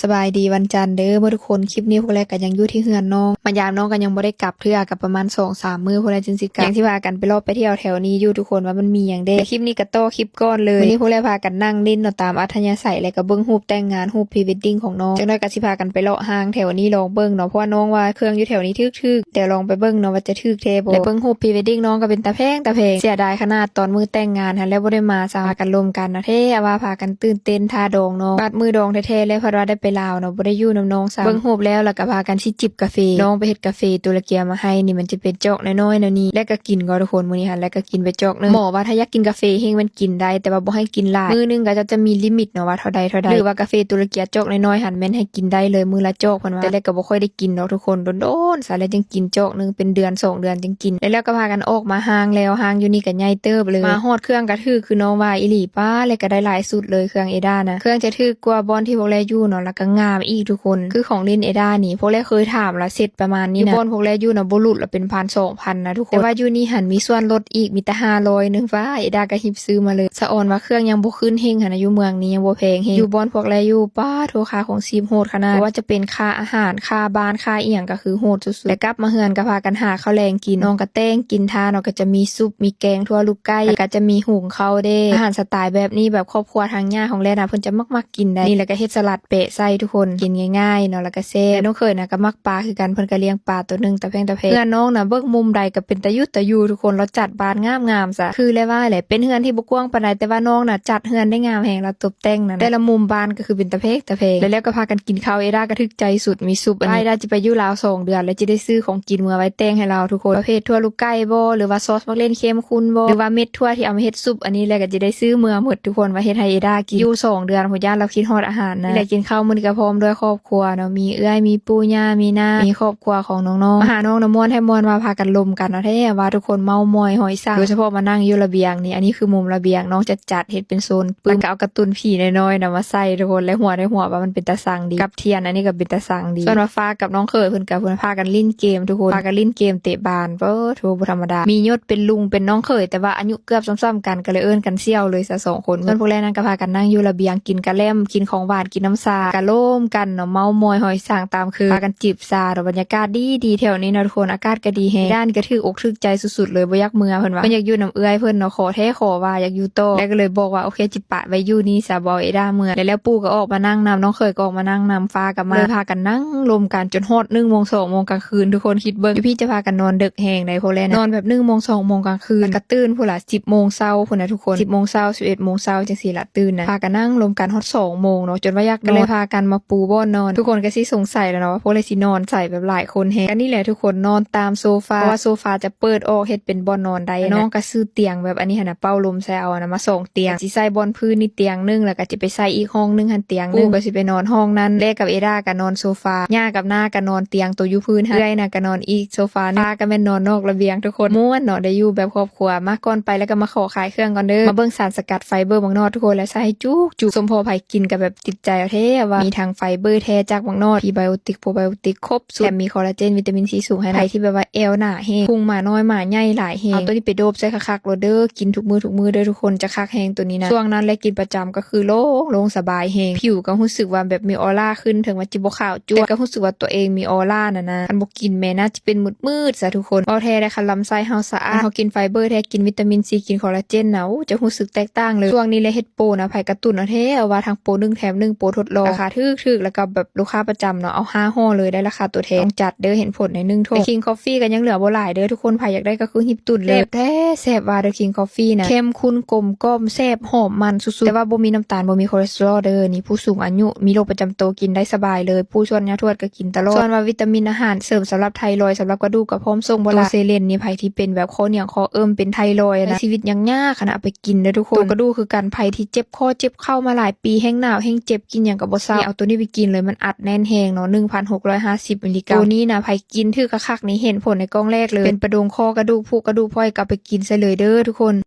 ສະບາຍດີວັນຈັນເດີໝົດທຸກຄົນ. ຄລິບນີ້ພວກແລກກໍຍັງຢູ່ທີ່ເຮືອນນ້ອງ ມາຢາມນ້ອງກໍຍັງບໍ່ໄດ້ກັບເທື່ອ ກໍປະມານສອງສາມມື້ພຸ້ນແຫຼະຈຶ່ງຊິກັບ. ຍັງຊິພາກັນໄປເລາະໄປທ່ຽວແຖວນີ້ຢູ່ທຸກຄົນ ວ່າມັນມີຫຍັງແດ່. ຄລິບນີ້ກໍຕໍ່ຄລິບກ່ອນເລີຍ. ມື້ນີ້ພວກແລກພາກັນນັ່ງຫຼິ້ນເນາະ ຕາມອັດທະຍາໄສ ແລ້ວກໍເບິ່ງຮູບແຕ່ງງານ ຮູບ pre wedding ຂອງນ້ອງ. ຈັກໜ້ອຍກໍຊິພາກັນໄປເລາະຫ້າງແຖວນີ້ລອງເບິ່ງເນາະ ເພາະວ່ານ້ອງວ່າເຄື່ອງຢູ່ແຖວນີ້ຖືກໆ. ດຽວລອງໄປເບິ່ງເນາະວ່າຈະຖືກແທ້ບໍ່ ແລະເບິ່ງຮູບ pre wedding ນ້ອງກໍເປັນຕາແພງຕາແພງ. ເສຍດາຍຂະໜາດຕອນມື້ແຕ່ງງານຫັ້ນແຫຼະບໍ່ໄດ້ມາຊ້ຳ ພາກັນລົມກັນນະແທ້ ວ່າພາກັນຕື່ນເຕັ້ນຖ້າດອງນ້ອງ. ບາດມື້ດອງແທ້ໆແລ້ວພັດວ່າໄດ້ໄປລາວເນາະ ບໍ່ໄດ້ຢູ່ນຳນ້ອງຊ້ຳ. ເບິ່ງຮູບແລ້ວ ແລ້ວກໍພາກັນຊິຈິບກາເຟ. ນ້ອງໄປເຮັດກາເຟຕຸລະເກຍມາໃຫ້ນີ້ ມັນຈະເປັນຈອກນ້ອຍໆແນວນີ້ ແລະກໍກິນກໍທຸກຄົນ. ມື້ນີ້ຫັ້ນແລະກໍກິນໄປຈອກໜຶ່ງ. ໝໍວ່າຖ້າຢາກກິນກາເຟແຮງແມ່ນກິນໄດ້ ແຕ່ວ່າບໍ່ໃຫ້ກິນຫຼາຍ. ມື້ໜຶ່ງກໍຈະມີລິມິດເນາະວ່າເທົ່າໃດເທົ່າໃດ ຫຼືວ່າກາເຟຕຸລະເກຍຈອກນ້ອຍໆຫັ້ນແມ່ນໃຫ້ກິນໄດ້ເລີຍມື້ລະຈອກ ເພິ່ນວ່າ. ແຕ່ແລກກໍບໍ່ຄ່ອຍໄດ້ກິນດອກທຸກຄົນ ດົນໆຊະແລະຈຶ່ງກິນຈອກໜຶ່ງ ເປັນເດືອນສອງເດືອນຈຶ່ງກິນ. ແລ້ວກໍພາກັນອອກມາຫ້າງແລ້ວ ຫ້າງຢູ່ນີ້ກໍໃຫຍ່ເຕີບເລີຍ. ມາຮອດເຄື່ອງກໍຖືກຄືນ້ອງວ່າອີ່ຫຼີ ປ້າ ແລະກໍໄດ້ຫຼາຍຊຸດເລີຍ ເຄື່ອງເອດານະ. ເຄື່ອງຈະຖືກກວ່າບ່ອນທີ່ພວກແລຢູ່ເນາະ ແລ້ວກໍງາມອີກທຸກຄົນ. ຄືຂອງຫຼິ້ນເອດານີ້ ພວກແລເຄີຍຖາມລະເຊັດປະມານນີ້ນະ ຢູ່ບ່ອນພວກແລຢູ່ນະ ບໍ່ຫຼຸດລະເປັນພັນສອງພັນນະທຸກຄົນ. ແຕ່ວ່າຢູ່ນີ້ຫັ້ນມີສ່ວນລົດອີກ ມີແຕ່ຫ້າຮ້ອຍໜຶ່ງ. ວ້າ ເອດາກໍຮິບຊື້ມາເລີຍ. ສະອອນວ່າເຄື່ອງຍັງບໍ່ຂຶ້ນເຮັງຫັ້ນນະ ຢູ່ເມືອງນີ້ຍັງບໍ່ແພງເຮັງ. ຢູ່ບ່ອນພວກແລຢູ່ ປ້າໂທ ຄ່າຄອງຊີບໂຫດຂະໜາດ ບໍ່ວ່າຈະເປັນຄ່າອາຫານ ຄ່າບ້ານ ຄ່າອີ່ຫຍັງກໍຄືໂຫດສຸດໆ. ແລ້ວກັບມາເຮືອນກໍພາກັນຫາເຂົ້າແລງກິນ. ນ້ອງກໍແຕ່ງກິນທາເນາະ ກໍຈະມີຊຸບ ມີແກງຖົ່ວລູກໄກ່ ແລ້ວກໍຈະມີຫຸງເຂົ້າເດ້. ອາຫານສະໄຕແບບນີ້ ແບບຄອບຄົວທາງຍ່າຂອງແລນະ ເພິ່ນຈະມັກໆກິນໄດ໋. ນີ້ແຫຼະກໍເຮັດສະຫຼັດແປະໃສ່ທຸກຄົນ ກິນງ່າຍໆເນາະ ແລ້ວກໍແຊບ. ແລະນ້ອງເຂີຍນະກໍມັກປາຄືກັນ ເພິ່ນກໍລ້ຽງປາໂຕໜຶ່ງ ຕາແພງຕາແພງ. ເຮືອນນ້ອງນະເບິ່ງມຸມໃດກໍເປັນຕາຢູ່ຕາຢູ່ທຸກຄົນ ລາວຈັດບ້ານງາມໆຊະ. ຄືແລວ່າແຫຼະ ເປັນເຮືອນທີ່ບໍ່ກວ້າງປານໃດ ແຕ່ວ່ານ້ອງນະຈັດເຮືອນໄດ້ງາມແຮງ ລາວຕົບແຕ່ງນັ້ນ ແຕ່ລະມຸມບ້ານກໍຄືເປັນຕາແພງຕາແພງ. ແລ້ວ ແລ້ວກໍພາກັນກິນເຂົ້າ ເອດາກໍຖືກໃຈສຸດ ມີຊຸບອັນນີ້. ວ່າເອດາຈະໄປຢູ່ລາວສອງເດືອນ ແລ້ວຈະໄດ້ຊື້ຂອງກິນເມືອໄວ້ແຕ່ງໃຫ້ລາວທຸກຄົນ ປະເພດຖົ່ວລູກໄກ່ບໍ ຫຼືວ່າຊອສໝາກເລັ່ນເຂັ້ມຂຸ້ນບໍ ຫຼືວ່າເມັດຖົ່ວທີ່ເອົາມາເຮັດຊຸບອັນນີ້ແຫຼະ ກໍຈະໄດ້ຊື້ເມືອໝົດທຸກຄົນ ວ່າເຮັດໃຫ້ເອດາກິນ. ຢູ່ສອງເດືອນພຸ້ນ ຢ້ານລາວຄິດຮອດອາຫານນະ. ນີ້ແຫຼະ ກິນເຂົ້າມື້ນີ້ກໍພ້ອມດ້ວຍຄອບຄົວເນາະ ມີເອື້ອຍ ມີປູ່ຍ່າ ມີນ້າ ມີຄອບຄົວຂອງນ້ອງໆ. ມາຫານ້ອງນະມ່ວນແທ້ມ່ວນວ່າ ພາກັນລົມກັນເນາະ ແທ້ວ່າທຸກຄົນເມົາມອຍຫອຍສັງ ໂດຍສະເພາະມານັ່ງຢູ່ລະບຽງນີ້. ອັນນີ້ຄືມຸມລະບຽງ ນ້ອງຈະຈັດເຮັດເປັນໂຊນປຶ້ມ ແລ້ວກໍເອົາກາຕູນຜີນ້ອຍໆນະມາໃສ່ທຸກຄົນ ແລະຫົວໄດ້ຫົວວ່າມັນເປັນຕາສັງດີ ກັບທຽນອັນນີ້ກໍເປັນຕາສັງດີ. ສ່ວນວ່າຟ້າກັບນ້ອງເຂີຍເພິ່ນກໍເພິ່ນພາກັນຫຼິ້ນເກມທຸກຄົນ ພາກັນຫຼິ້ນເກມເຕະບານ ເປີໂທ ບໍ່ທຳມະດາ ມີຍົດເປັນລຸງເປັນນ້ອງເຂີຍ ແຕ່ວ່າອາຍຸເກືອບສ່ຳໆກັນ ກໍເລີຍເອີ້ນກັນສ່ຽວເລີຍຊະສອງຄົນ. ສ່ວນພວກແລນັ້ນກໍພາກັນນັ່ງຢູ່ລະບຽງ ກິນກະແລັມ ກິນຂອງຫວານ ກິນນ້ຳຊາ ກະລົມກັນເນາະ ເມົາມອຍຫອຍສັງຕາມຄືນ ພາກັນຈິບຊາເນາະ. ບັນຍາກາດດີໆແຖວນີ້ເນາະທຸກຄົນ ອາກາດກໍດີແຮງ. ດ້ານກໍຖືກອົກຖືກໃຈສຸດໆເລີຍ ບໍ່ຢາກເມືອເພິ່ນວ່າ ເພິ່ນຢາກຢູ່ນຳເອື້ອຍເພິ່ນເນາະ ຂໍແທ້ຂໍວ່າຢາກຢູ່ຕໍ່. ແລ້ວກໍເລີຍບອກວ່າ ໂອເຄ ຊິປະໄວ້ຢູ່ນີ້ຊະ ບໍ່ເອົາເອດາເມືອ. ແລ້ວ ແລ້ວປູ່ກໍອອກມານັ່ງນຳ ນ້ອງເຂີຍກໍອອກມານັ່ງນຳ ຟ້າກໍມາ ເລີຍພາກັນນັ່ງລົມກັນຈົນຮອດໜຶ່ງໂມງສອງໂມງກາງຄືນທຸກຄົນ ຄິດເບິ່ງ ຢູ່ພີ້ຈະພາກັນນອນເດິກແຮງໃດ໋ ພວກແລນອນແບບໜຶ່ງໂມງສອງໂມງກາງຄືນ ກໍຕື່ນພຸ້ນລະ ສິບໂມງເຊົ້າພຸ້ນນະທຸກຄົນ ສິບໂມງເຊົ້າ ສິບເອັດໂມງເຊົ້າຈັ່ງຊີ້ລະຕື່ນນະ. ພາກັນນັ່ງລົມກັນຮອດສອງໂມງເນາະ ຈົນວ່າຢາກນອນ ກໍເລີຍພາກັນມາປູບ່ອນນອນ. ທຸກຄົນກໍຊິສົງໄສແລ້ວເນາະວ່າພວກເລຊິນອນໃສ ແບບຫຼາຍຄົນແຮງ. ກໍນີ້ແຫຼະທຸກຄົນ ນອນຕາມໂຊຟາ ເພາະວ່າໂຊຟາຈະເປີດອອກເຮັດເປັນບ່ອນນອນໄດ້ນະ. ນ້ອງກໍຊື້ຕຽງແບບອັນນີ້ຫັ້ນນະ ເປົ່າລົມໃສ່ເອົານະ ມາສອງຕຽງ ຊິໃສ່ບ່ອນພື້ນນີ້ຕຽງໜຶ່ງ ແລ້ວກໍຈະໄປໃສ່ອີກຫ້ອງໜຶ່ງຫັ້ນຕຽງໜຶ່ງ ປູ່ກໍຊິໄປນອນຫ້ອງນັ້ນ ແລກັບເອດາກໍນອນໂຊຟາ ຍ່າກັບນ້າກໍນອນຕຽງໂຕຢູ່ພື້ນຫັ້ນ ເອື້ອຍນະກໍນອນອີກໂຊຟານະ. ຟ້າກໍແມ່ນນອນນອກລະບຽງທຸກຄົນ ມ່ວນເນາະ ໄດ້ຢູ່ແບບຄອບຄົວ. ມາ ກ່ອນໄປແລ້ວກໍມາຂໍຂາຍເຄື່ອງກ່ອນເດີ ມາເບິ່ງສານສະກັດໄຟເບີບັກໜອດທຸກຄົນ ແລ້ວໃສ່ໃຫ້ຈຸກໆ ສົມພໍໃຜກິນກໍແບບຕິດໃຈເອົາແທ້ວ່າ ມີທັງໄຟເບີແທ້ຈາກບັກໜອດ ພຣີໄບໂອຕິກ ໂປຣໄບໂອຕິກ ຄົບ ສຸດ ແຖມມີຄໍລາເຈນ ວິຕາມິນຊີສູງໃຫ້ນະ. ໃຜທີ່ແບບວ່າແອວໜາແຮງ ພຸງມານ້ອຍມາໃຫຍ່ຫຼາຍແຮງ ເອົາໂຕນີ້ໄປໂດບໃສ່ຄັກໆໂລດເດີ ກິນທຸກມື້ທຸກມື້ເດີທຸກຄົນ ຈະຄັກແຮງໂຕນີ້ນະ. ຊ່ວງນັ້ນແຫຼະກິນປະຈຳກໍຄືໂລ່ງໆ ສະບາຍແຮງ ຜິວກໍຮູ້ສຶກວ່າແບບມີອອລາຂຶ້ນ ເຖິງວ່າຈະບໍ່ຂາວຈັ້ວ ແຕ່ກໍຮູ້ສຶກວ່າຕົວເອງມີອອລານະນະ. ຄັນບໍ່ກິນແມ່ນາຈະເປັນມືດໆຊະທຸກຄົນ. ເວົ້າແທ້ໄດ໋ ຄັນລຳໄສ້ເຮົາສະອາດ ເຮົາກິນໄຟເບີແທ້ ກິນວິຕາມິນຊີ ກິນຄໍລາເຈນນະ ໂອ້ ຈະຮູ້ສຶກແຕກຕ່າງເລີຍ. ຊ່ວງນີ້ແຫຼະເຮັດໂປນະ ໃຜກະຕຸ້ນເອົາແທ້ ເອົາວ່າທັງໂປໜຶ່ງແຖມໜຶ່ງ ໂປທົດລອງ ລາຄາຖືກໆ ແລ້ວກໍແບບ ລູກຄ້າປະຈຳເນາະ ເອົາຫ້າຫໍ່ເລີຍ ໄດ້ລາຄາຕົວແທນ ຕ້ອງຈັດເດີ ເຫັນຜົນໃນໜຶ່ງຖົງ. ແລະ King Coffee ກໍຍັງເຫຼືອບໍ່ຫຼາຍເດີທຸກຄົນ ໃຜຢາກໄດ້ກໍຄືຮີບຕຸນເລີຍ. ແຊບແທ້ ແຊບວ່າເດີ King Coffee ນະ ເຂັ້ມຂຸ້ນ ກົມກ່ອມ ແຊບ ຫອມມັນສຸດໆ ແຕ່ວ່າບໍ່ມີນ້ຳຕານ ບໍ່ມີຄໍເລສເຕີຣອລເດີ. ນີ້ຜູ້ສູງອາຍຸ ມີໂລກປະຈຳໂຕ ກິນໄດ້ສະບາຍເລີຍ ປູ່ຊວນ ຍ່າທວດກໍກິນຕະຫຼອດ. ສ່ວນວ່າວິຕາມິນອາຫານເສີມສຳລັບໄທຣອຍ ສຳລັບກະດູກກໍພ້ອມສົ່ງບໍ່ຫຼ້າ. ໂຕເຊເລນນີ້ ໃຜທີ່ເປັນແບບຄໍໜຽງຄໍເອີ້ມ ເປັນໄທຣອຍນະ ໃຊ້ຊີວິດຍາກໆຫັ້ນນະ ເອົາໄປ ກິນເດີທຸກຄົນ. ໂຕກະດູກຄືກັນ ໃຜທີ່ເຈັບຄໍເຈັບເຂົ່າມາຫຼາຍປີ ແຮງໜາວແຮງເຈັບ ກິນຫຍັງກໍບໍ່ເຊົາ ເອົາໂຕນີ້ໄປກິນເລີຍ ມັນອັດແໜ້ນແຮງເນາະ ໜຶ່ງພັນຫົກຮ້ອຍຫ້າສິບມິລລິກຣາມ. ໂຕນີ້ນະ ໃຜກິນຖືກຄັກໆນີ້ ເຫັນຜົນໃນກ່ອງແລກເລີຍ ເປັນປະດົງຂໍ້ ກະດູກ ຜຸກະດູກ ພອຍ ກໍເອົາໄປກິນໃສ່ເລີຍເດີທຸກຄົນ.